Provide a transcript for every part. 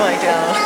I don't.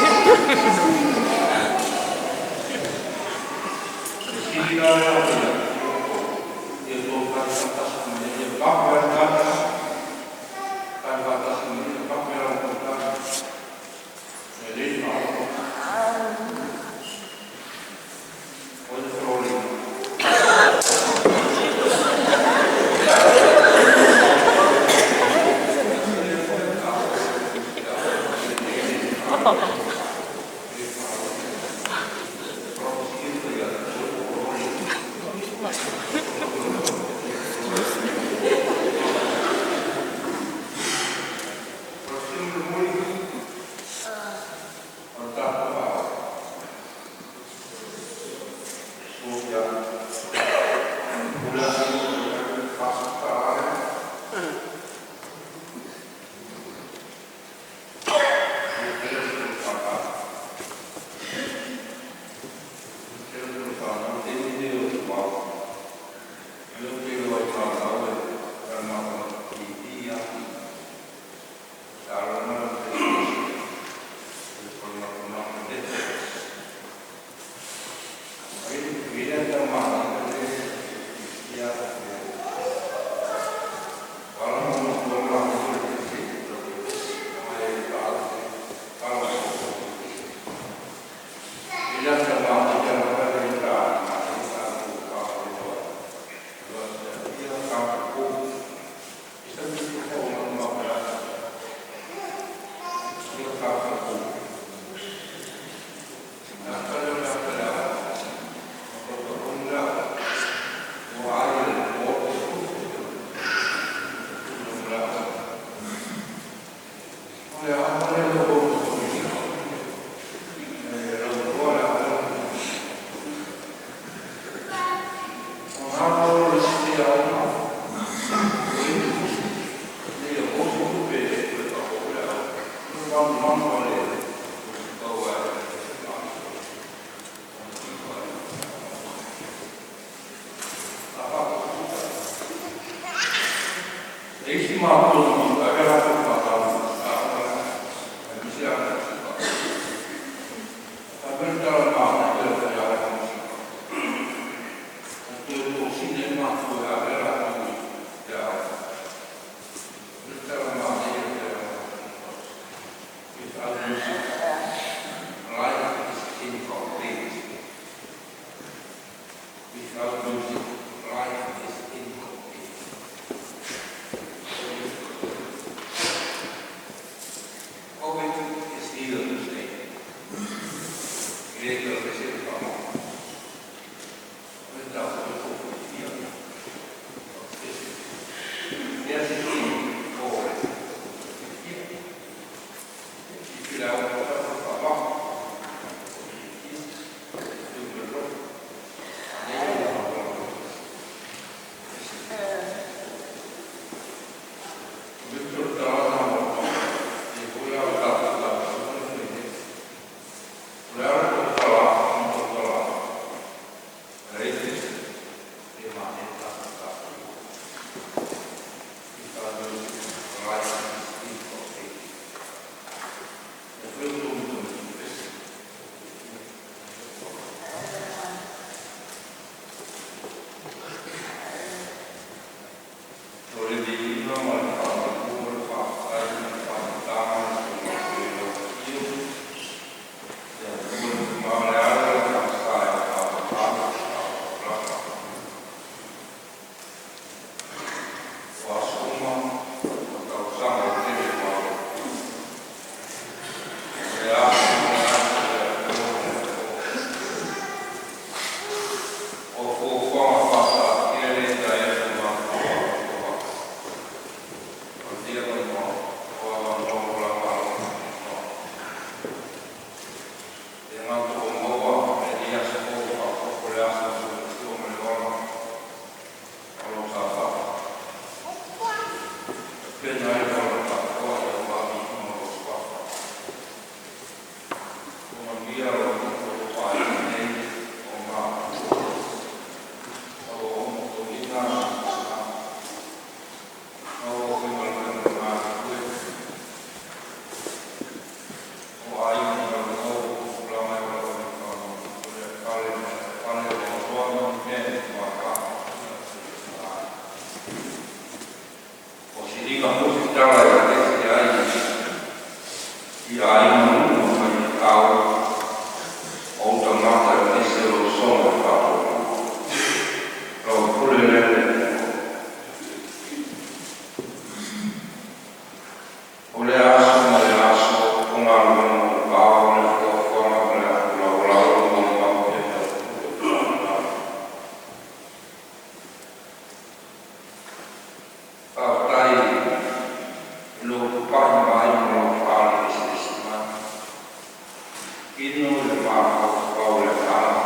Ino le mafaufau o le agaga,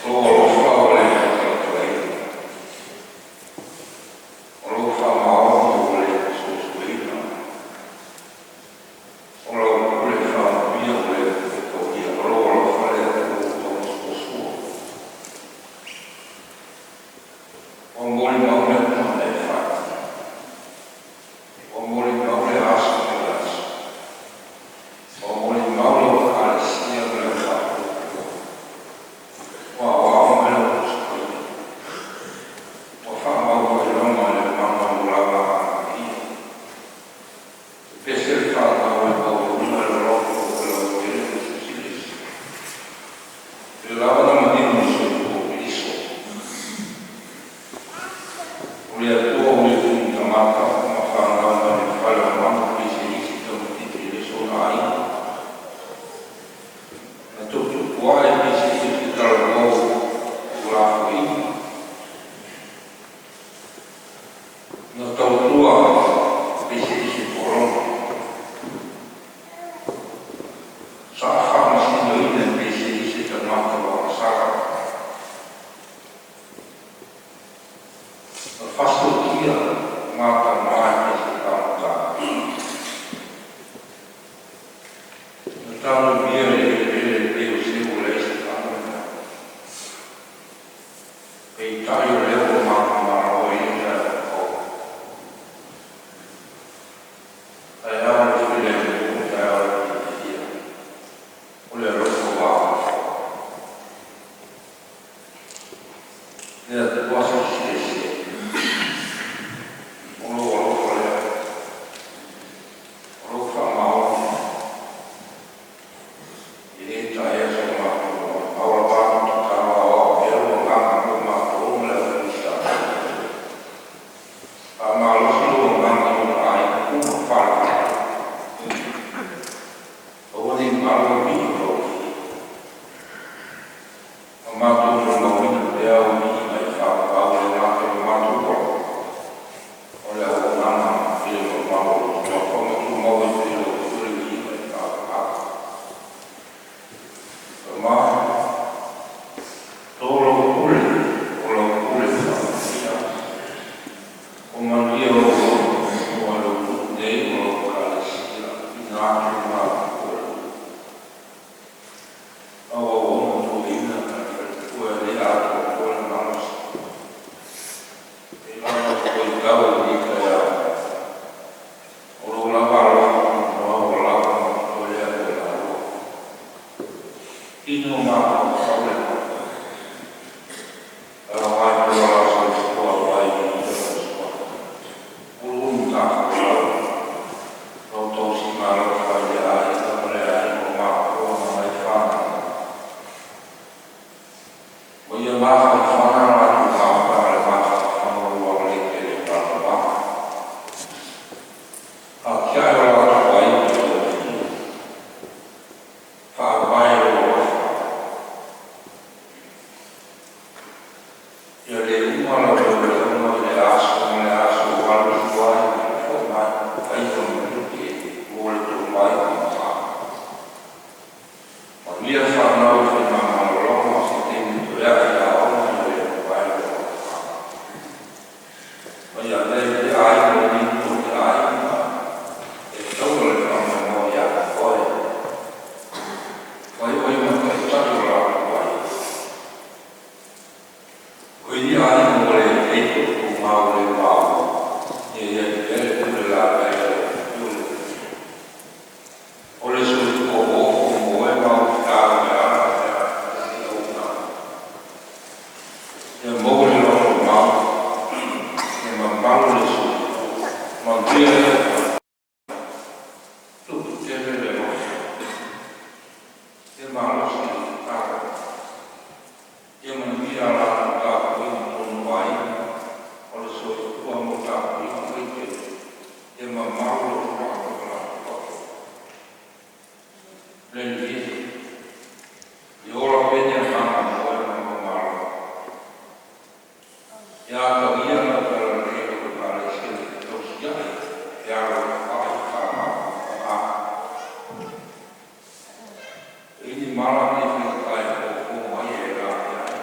o lou alofa ua le faatalatalaina, o lou faamaoni ua le masomasoina, o lau pule faamanuia ua le fetaui, o lou alofa le Atua ua taumasomasoa. Ua molimau mea uma na e fai, ua molimau le aso i le aso, ua molimau lau Ekalesia ma le au faatuatua, ua aoao mai lau Tusi Paia, ua faamau faailoga i le mana ua lava amanaia. Pepese le fanau e maualuga le loto o le lautele ma Silisili Ese. O lea lava na manino i le soifua o Keriso, o le Atua ua mafutaga ma fanau mai le fale o manu pei se isi tamaitiiti e le o soona aiga. Na tuputupuae pei se isi o se talavou tuulafoaiina. Na tautua pei se isi o pologa. Sa faamasinoina pei se isi o tagata ua agasala. Na fasiotia matama pei se fagota. Na tanomia i le eleele pei o se ua leai se faanoanoa. Peitai o lea ua manumalo ai le taeao fou. Taeao o le filemu, taeao o le fiafia, o le alofa ua atoa. Le Atua Silisili Ese, o lou alofa lea, o lou faamaoni, e le taea so matou loto. A o la matou tatalo, aoao pea lou agaga mo matou ma le aufaigaluega. Faamalosi lou agaga i ona aiga uma faale-Faletua. Aua ne i galo le viiga o lau Afio, ma matou molimauina pea au viiga e faavavau, e le gata mo matou ola, a o le auaunaga i le mamalu o lou Suafa ma tumau ai pea i lau Afio le viiga e faavavau. Tama, to lau pule, o lau pule faamanuia, ua manuia ou alofa i lou nuu nei ma lau Ekalesia, tuuina atu i matua e lua. Faaauau ona toeaina ma le faletua e le atoatoa le malosi. E pei lava ona fuaitau i lenei taeao, o lou lava alofa tunoa ua lava ma totoe lea mo i laua. Tino ma mafaufau le Maota, e ao ai pea lo la soifua aua e viia lou Suafa. Uluulu Tafofola, lau tausiga alofa i le aiga ma le aiga o mapua ma nai fanau, ua ia mafanafana la latou mafutaga i le mafanafana o lou agalelei pele ma Atiae o latou aiga i lou afio, faavae i lou alofa. Ia le uma lau leoleoga i le aso ma le aso ua alu alu ai ma le foi mai, faiva ma tiute mo le tomai ma mamalu. Manuia fanau i faigamalologa, o se taimi toe a'e i aoga ia le mavae lou alofa. Ma ia avea ai pea aiga o lenei nuu o le aiga e taua le faamoemoe ia te Oe. Fai Oe ma Taitai o latou aiga. O ia aiga ua le i ai tootooau ua le maua, ia i ai pea le pule laveai a lau Afio le Atua. O le soifua ua ofo mo e ma au feau e ala i lenei auaunaga. Ia maua le lotomau, ia mamalu le soifua, manuia le aofai, tupu tele le alofa, ia malosi le tatalo, ia manuia a latou tapuaiga i totonu o aiga, o le soifua mo tapuaiga faitele, ia mamalu lou faafogafoga. Le Alii e, ia ola pea ni agaga moe ma manumalo. Ia atagia lau talalelei i lau Ekalesia i le fetausiai e alo ai le fai, faamau ma faga. mala nei faigata e fofo mai e laveai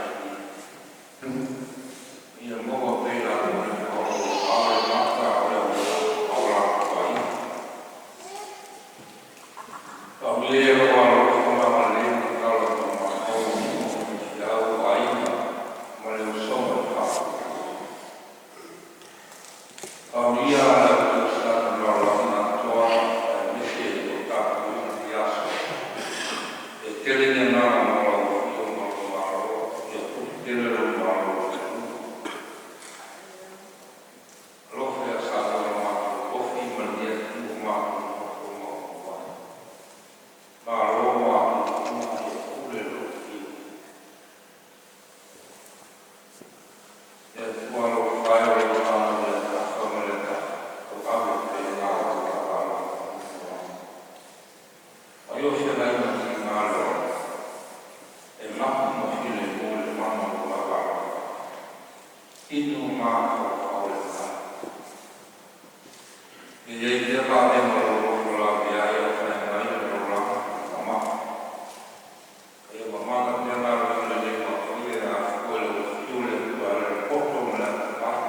ia maua pea i latou le ao le mata o le ao latou aiga. Faamanuia lou alofa ma agalelei ma tatalo atu o matou i faifeau, o aiga ma le usoga i le faafuafua. Faamanuia le au kerisiano i le lalolagi atoa aemaise o le tapuaiga i lenei aso. E tele ni agaga mo lau afio ma lou malo, ia putu tele lou malo i le atunuu. Alofa ia Samoa i lo matou tofi ma lenei atunuu ua matou nonofo ma aumau ai. Malo ma matutuga ia pule lou Fiu. Le Atua alofa e, o le agaga o le tafa ma le tafa, tauave pea e lau alofa ma Ai o feagai ma tiga le ola, e mapu ma filemu i le mana o lou agaga, inu ma mafaufau le vai. Ia i ai pea vavega o lou alofa laveai a o feagai le lalolagi ma ma'i. A ia mamana pea galuega lelei ua faia e afua i lau afio le Atua e ala i le poto ma le atamai,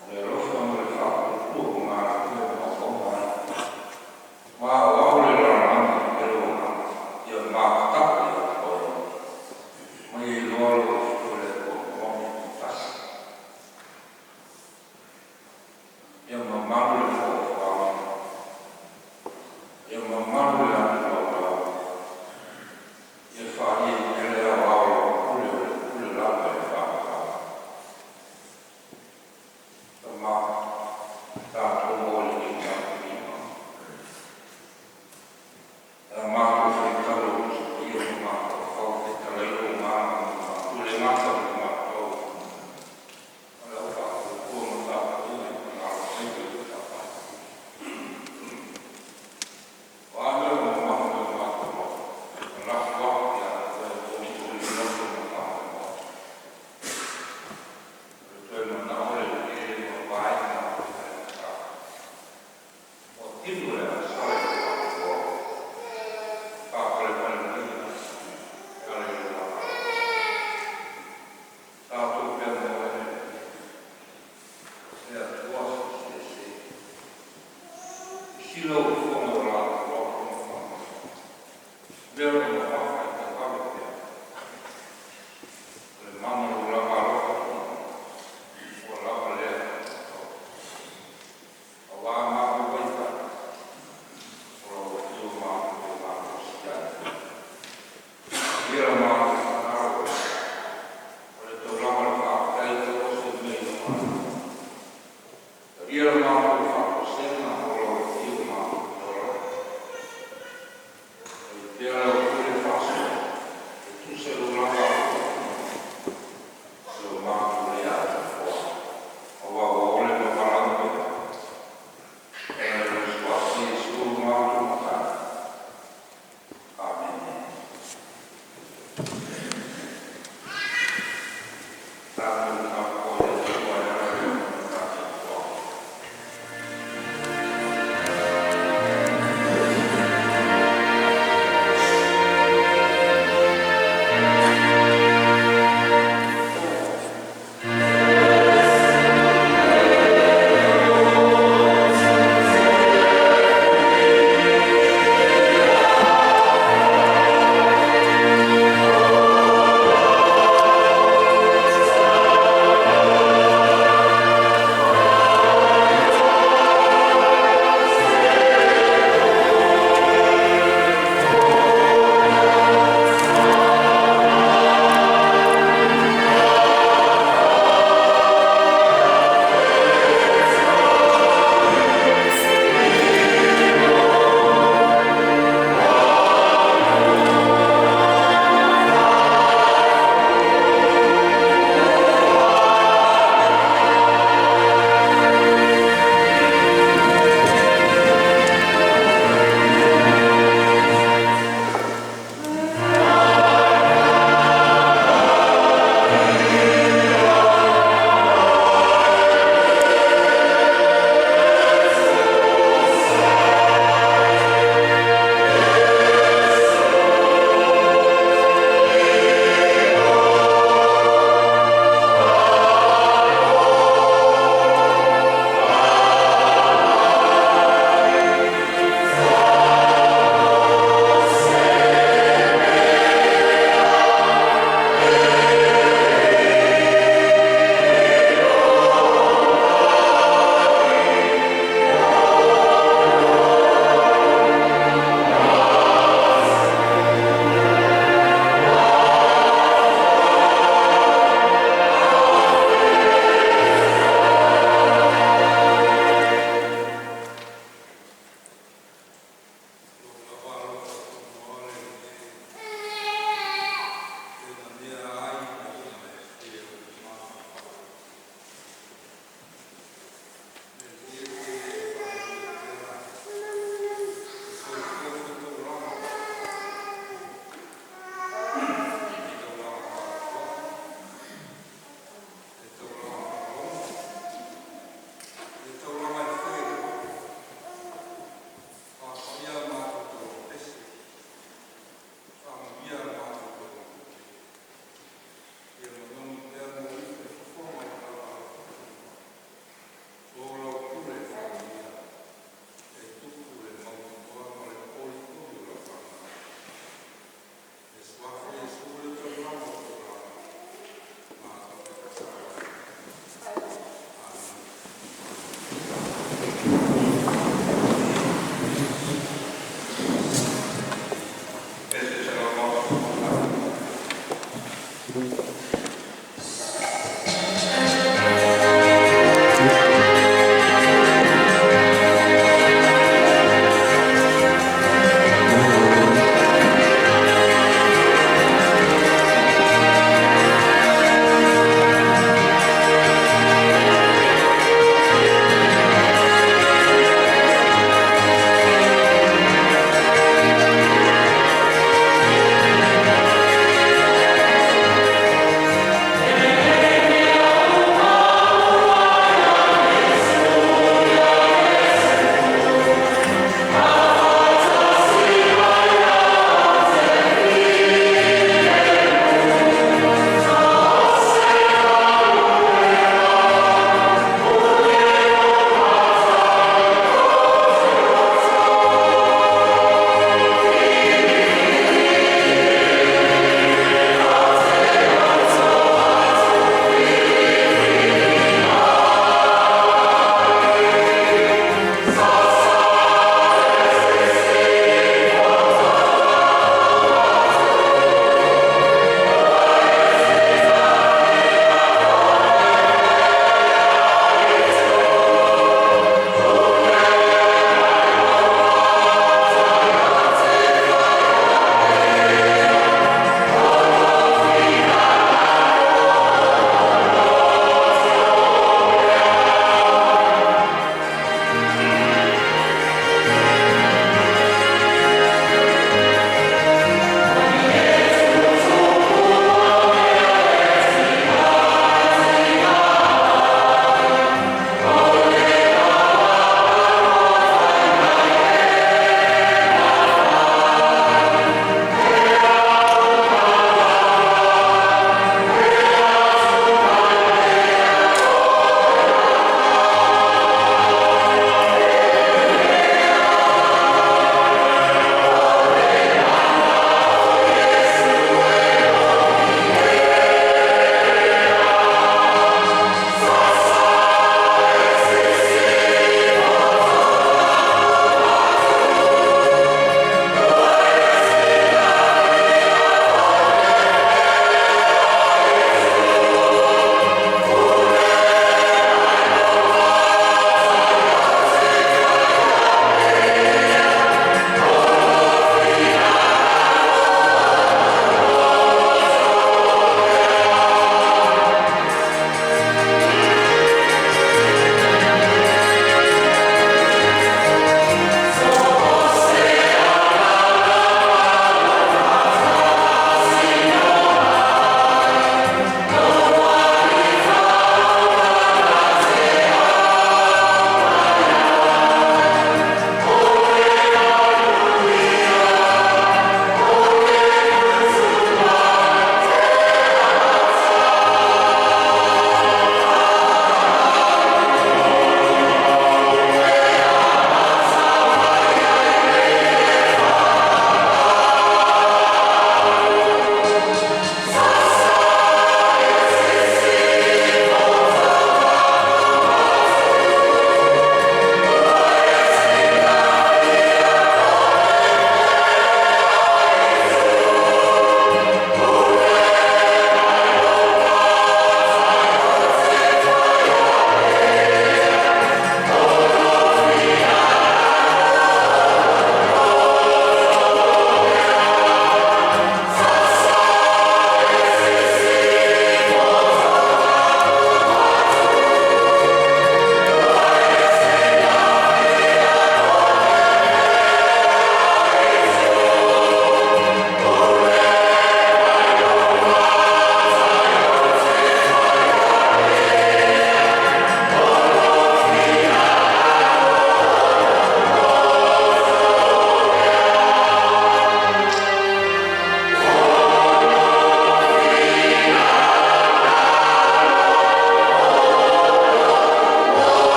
o le alofa ma le faatuatua ua galulue ma auauna ai. Ma aoao le lalolagi e lou agaga, ia matatau ia te oe. Ma ia iloa lou afio le Atua moni e tasi. Ia mamalu le foafoaga, ia mamalu le anulaulau, ia faalia i pea le aoao o lau pule o le pule lava e faavavau. Tama, tatou o i lenei tapuaiga, pe a matou faitau i lau Tusi Paia ma mafaufau, fetalai lou Agaga ma matou, e le gata mo matou, a o le au faatuatua ma tapuaiga i faiga i le faavae. O a mea ua mamafa i o matou loto, e lafo atu ia te Oe e tolitoli loto ma faamoemoe. O le toe manao o le eleele ma vae ma faigata. Ua tino le agasala i lou atoa, faapalepale maia e ala i lou agaga. Tatou pea ma oe le Atua Silisili Ese. Sisila lau Fofoga i o latou loto ma faamoemoe. Mea ua mamafa e tauave pea. O le mana o lou lava alofa tunoa, ua lava lea mo matou. Aua matou vaivai, o lau afio matou te malosi ai. Ia la matou tatalo, o le taulaga o le faafetai e tauoso i mea i le Talia la matou faatosega o lau afio matou te ola ai. Fai pea lau pule faasoa e tusa i lou lava alofa tunoa, i lo matou le atoatoa. Aua ua ole ma valaau pea, e ala i lou Suafa Iesu lo matou Matai. Amene. Tatou tapuai i le Atua e ala i le tauaga.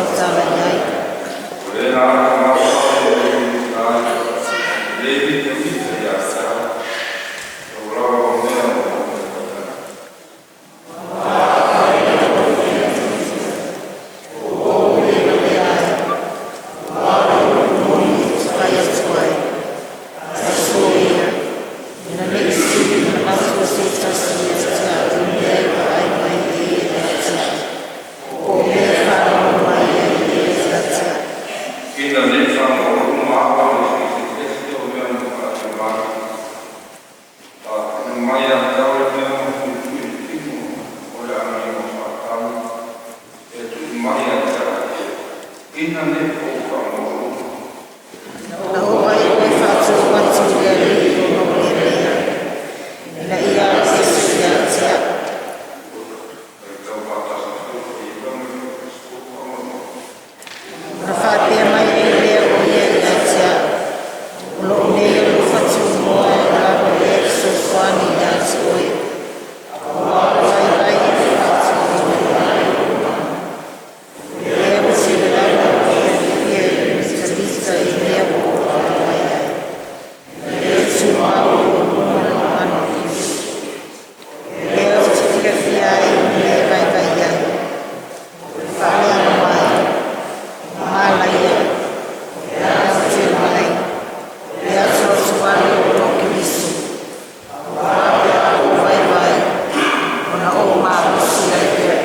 tautala i ai. Fai atu ai, aso ia, ina ne i sili ona matua se tasi ia te au i mea e vaai mai ai e ia te au, po o mea e faalogo mai ai e ia ia te au. Ina ne i faamaluma le se tasi o mea na faatulai, a mai ia te au le mea ma fuifui le tino o le amio faatali e tuu mai ia te au, ina ne i ou faamaluma. Na oo ai oe faatolu atu i le Alii ona o ia mea, ina ia alu ese ia te au. E tau faatasi foi i lama le Ona faapea mai ai lea o ia ia te au, o loo nei alofa tunoa e lava lea fesoasoani ia te oe, aua o le vaivai e faatinoina ai lou mana. O lea ua tele lava ona ou fiafia e mitamita i mea ua ou alo mai ai, o lea e tumau i lou luma le mana o Keriso. O lea ou te fiafia ai i mea e vaivai ai, o le faaleaga mai, o malaia, o le aoatetele mai, o le atuatuali o loo Keriso, aua pe a ou vaivai, ona ou malosi ai lea.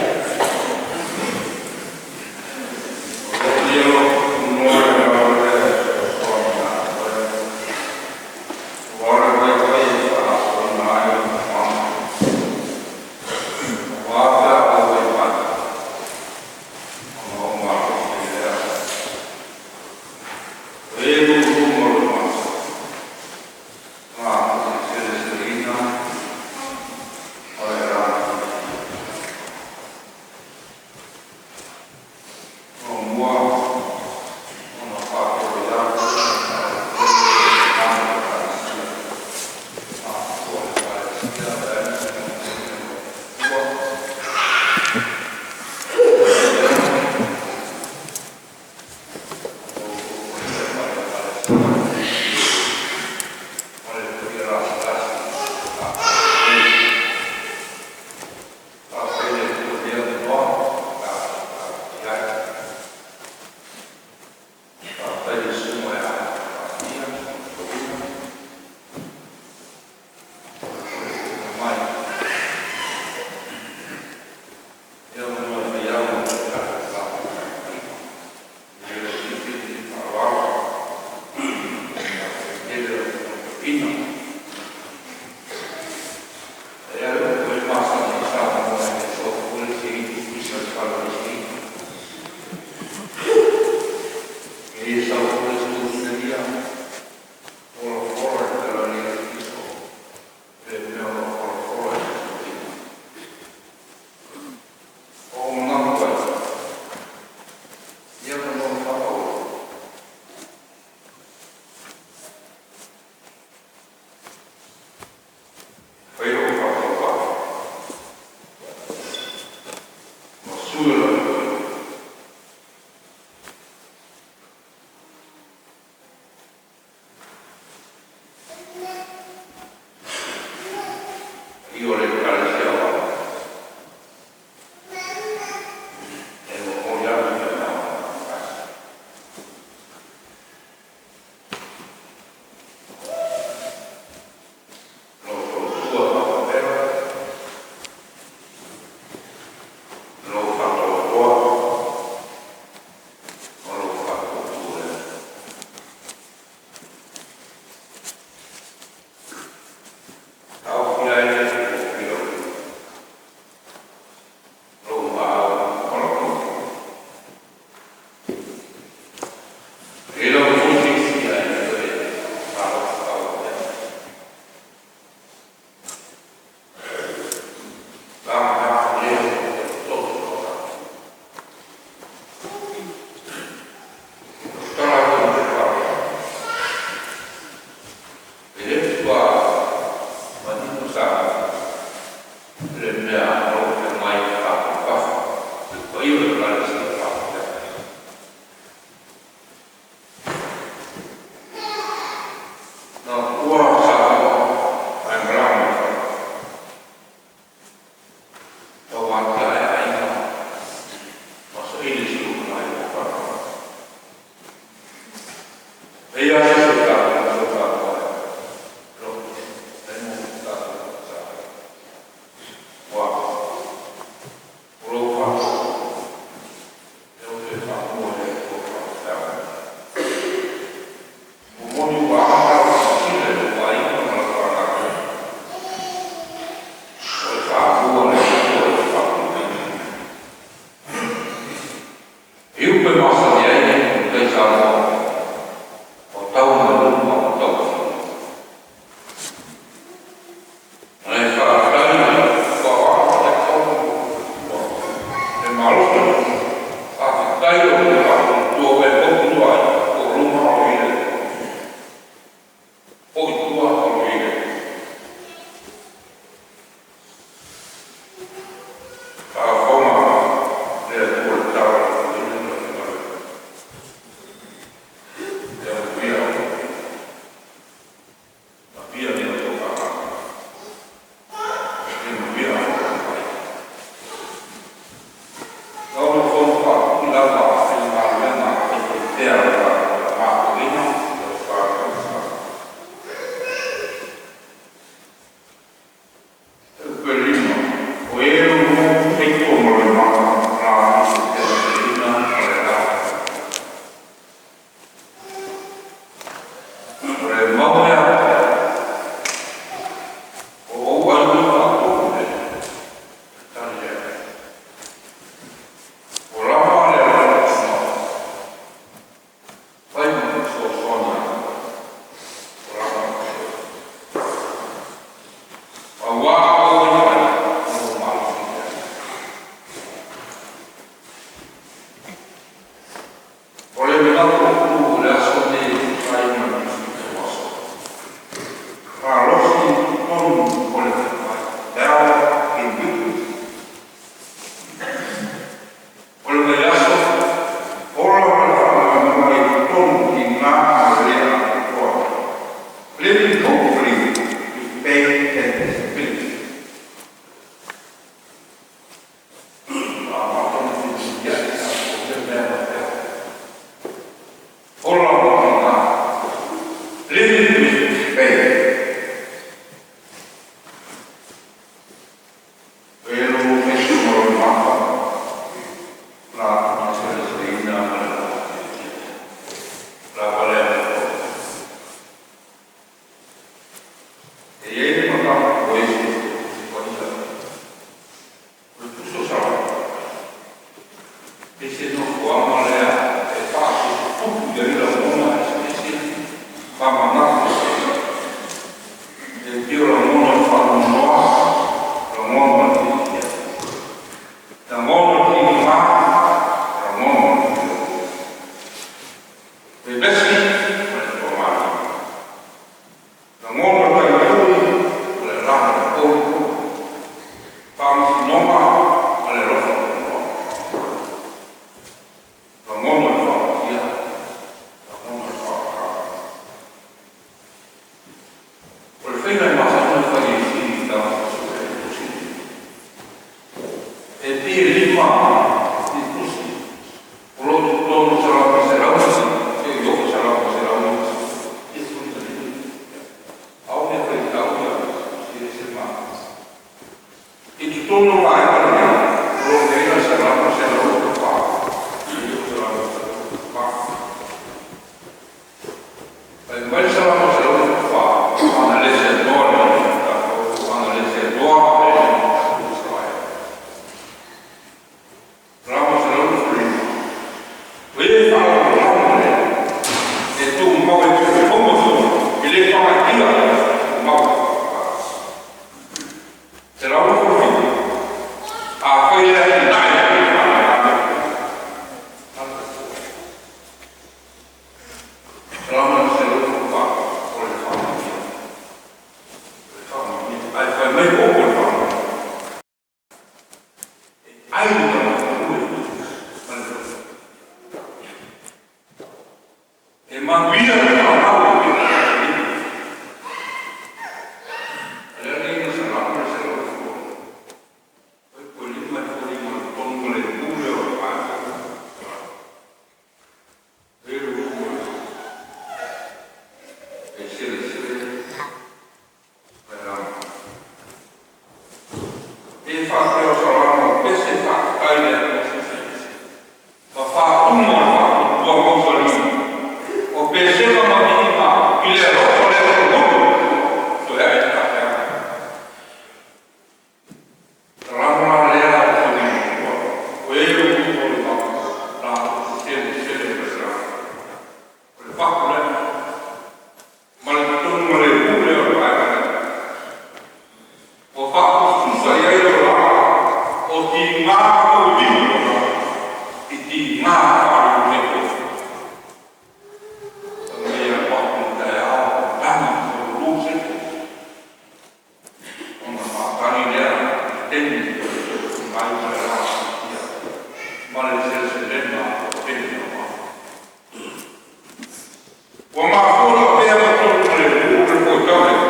Ua mafua ona avea ma 32 o le fuaitau lea,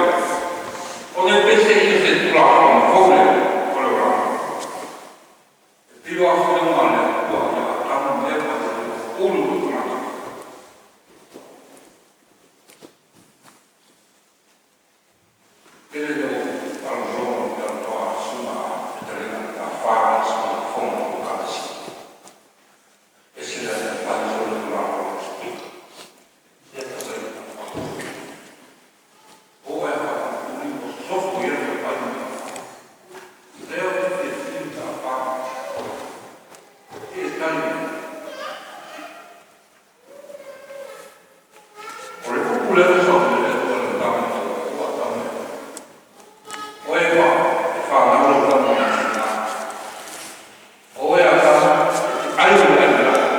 ona e peiseai o se Tulafono fou lea o le olaga, e pei o aafiaga a le Atua ia Atamu ma Eva ina ua ulu le tagata. Tele ina ou faalogologo i le talanoa a le susuga fetalaiga ia Fa i le fono a le Ekalesia. E ese le atamai i le Tulafono a le Spika, se tatou o ae faapuipui ua sosofo i ai le tofa. O lea ou te fia fesili pe a fa, se i e tali mai. O le upu lea na saunoa i ai le Atua i le amataga ina ua fufuru Atamu ma Eva, “O oe Eva, e fanau lau tama ma le tina, o oe Atamu e te ai o le ai o le aso.”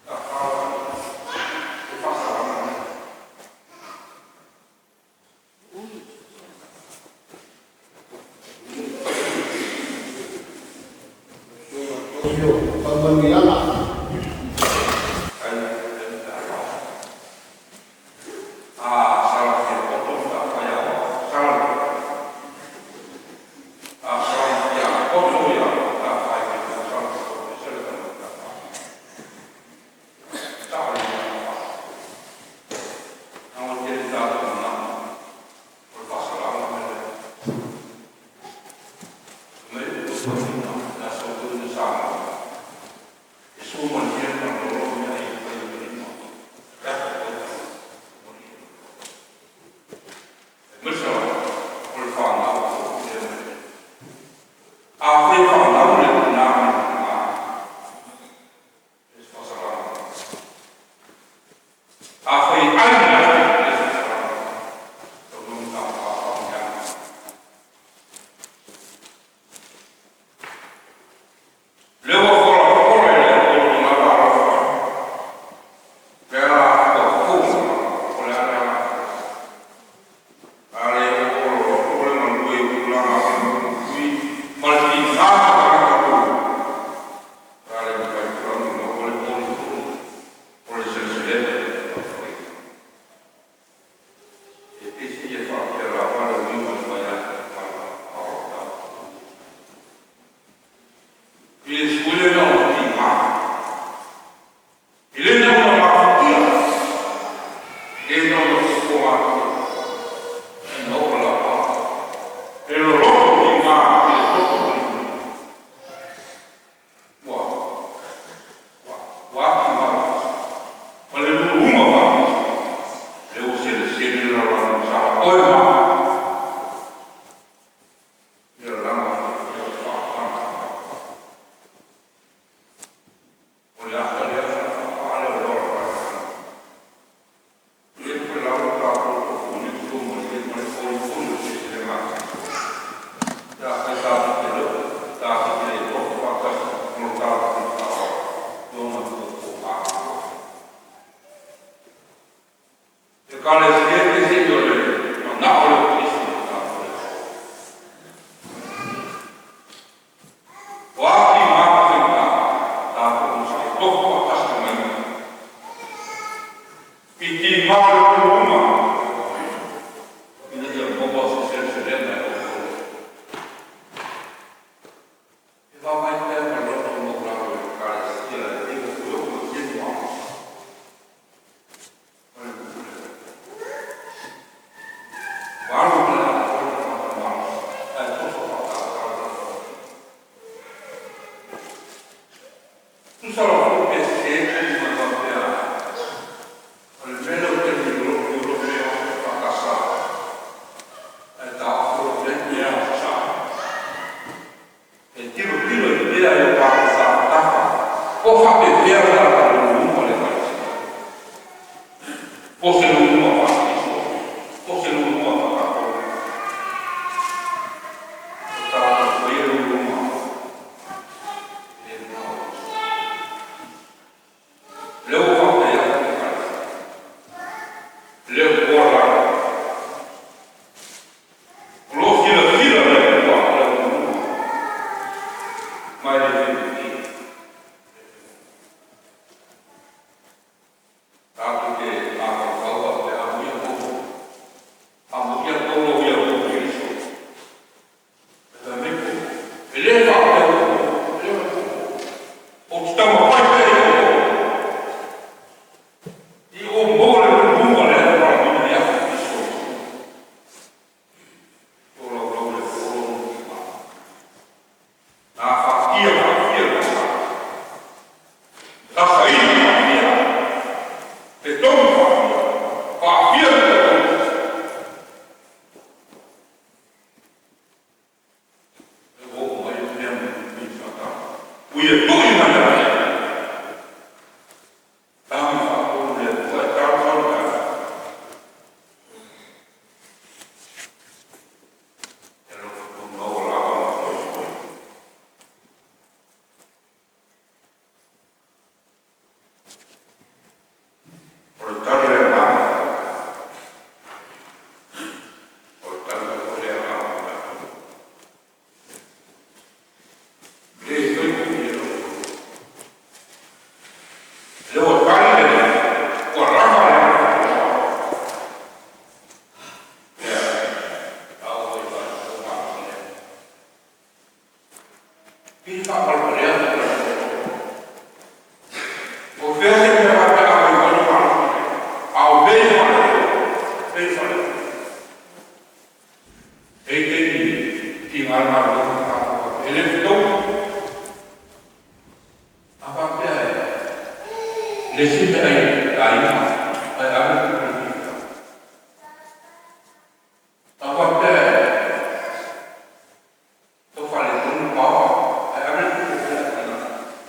Sa fa le faasalaga lea. Faamanuiaga. Ai pe a fa. A sala fia poto pe a fai aoao, sala le poto. A sala fia poto ia matafai foi, sala le poto, e ese le tala pe a fa. Sao le fa. Leaga ua tele tatou manatu o le faasalaga le mea lea. Fai mai le upu a toeaiina i le aso Toeaina Samoa, e sua malie le malolo ma meaai e fai e lima, e afa koe i le aemaise lava o le fanau o lo o pulea mai le Atua. Afai e fanau le tina mai le tama, e le o se faasalaga. Afai e ai i le aso, e le o se faasalaga. Saunoa matata faamanuiaga. O lea ua folafola e le Atua Lona agaga alofa le alafua fou o le a le alafua? A le oo loloto le galue i tulaga faalupe ma le tiga o tagata o le a le mafai foi la ona maua le molitu o le seleselega o le faafoeina. E peiseai e faapea lava le uiga o le fai atu ma le faaaloalo. I le sui lena o le tiga, e le na ona mafatia, le na ona fofogatia, ae na oo lava le loloto tiga i le toto mulimuli. Ua ua ati ma le uluuluga faapiso, lea ua selesele le lalolagi ua salaoe ma i le lalaga faafatagata. O le ata lea ona faapaa lea o le ola. E le toe lava lo tatou tofu suamalie ma le olituli o le seleselega a Keriso pe afai tatou te le tatou te le tofu faatasi mo lo tatou faaaloalo i ona puapuaga. Ekalesia e peiseai o le manao lea o Keriso mo tatou i le aso. O a tiga ma faigata, tatou onosai e tofu faatasi ma Ia i tiga o le uluuluga ina ia maua se seleselega e oveola. E vaavaai pea ma le loto maualalo i Ekalesia e pei ua toe oo i ai le ma le nuu lea. Ua alu ma le atoa le tagata malosi ae toso faatata le lalolagi. Tusa lava foi pe sese tali mai faapea, o le mea lea o tali Europe EFKS ae taofi o lea e Aso Sa. E tilotilo i pea i o tatou tafa po o faapefea le tatou uluuluga o le Ekalesia, po o se uluuluga faa-Keriso po o se uluuluga faa-tatou. O tatou faia le uluuluga e le mafai. O lea ua faafetai atu i le Ekalesia, le o toa lalo. O lo o silasila le Atua i le uluuluga, ma e le faigofie. Ou te taumafai pea i outou, i ou maua le uluuluga o le valaauina ia Keriso. Tolaulau le olo na faatia faafia le sa saili faafia fetogi faafia faafia le totogi. E ua oo mai le mea mai Satani ua ia to'i mai ia te au. Tagi faatonu le Atua e tau sau le taeao. E alofa tumau ua lava ma totoe. O le tali a le Agaga, o le tali foi lea a Agaga o tatou. E le faigofie lau Afioga. Lea ua tali le Alii, ua lava le alofa. Lea, a oo ina faatautoina lea. Pei faapalevalea le O fea se mea faapea a vaivai le malosi, a o mea ia faaletonu, mea ia faaletonu. E i ai taimi e tiga le galuega ma tatou faapea, e le fetaui. A faapea e le isi meaai a le aiga ae ave le tupe i le faifeau. A faapea e tau faaletonu le paoa ae ave le tupe e fai ai atinae.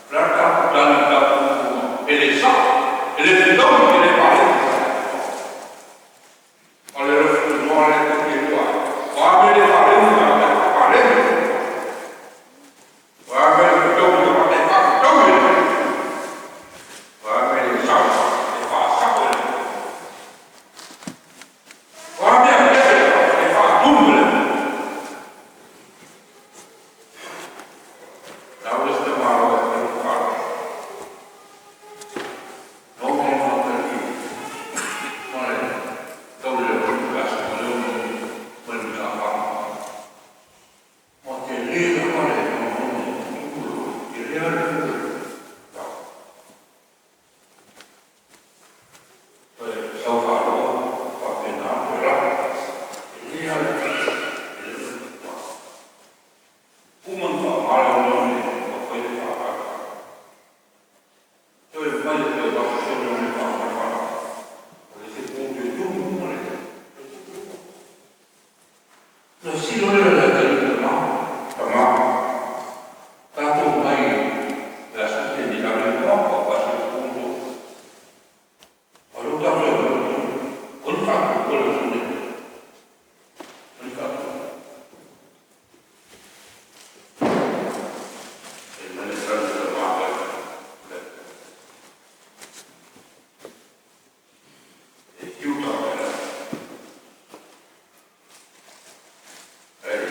O le a le tatou tali i le tatou tumau? E le sao, e le fetaui, e le paleni. O le alofa tunoa lea e te iloa ai. O a mea e le paleni, tagata e faapaleni. O a mea e le fetaui tagata e faafetaui e le. O a mea e le sao e faasao e le. O a mea pepe e faatumu e le. Lau le tamaloa e fai le tatalo. Na oo mai le ma le taulelepa i le aso ma le mai le Mataafa. Ua tele lava le manogi e tupu, tele lava le tupu. Toe sau faaloa faapena toe lava. Tele lava le tele le tupu. Uma ona faaaoga le oneone ua fai le faavae. Toe mai e toe avatu se oneone e faaaoga le faavae. O le isi po toe tumu uma le toe tupu uma. Ona fesili loa lea o le atalii i le tama, tama, tatou omai i le aso lenei ave le po aso po. O lea ua tatou i le o ni faatupu o le aso lenei. O ni faatupu. E mai le tali a le tama le e fiu tagata e le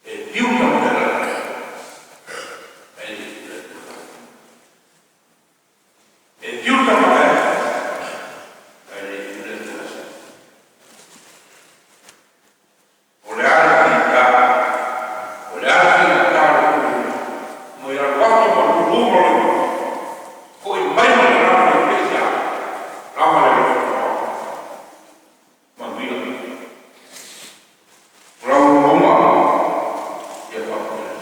E fiu tagata e le E fiu tagata e le. O le a le fita, o le a le fita le mo ia atu ma lulu ma le foi mai ma le lama le peisa lava le loto manuia. O lau mauma ia faapea.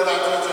Ina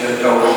Te tau.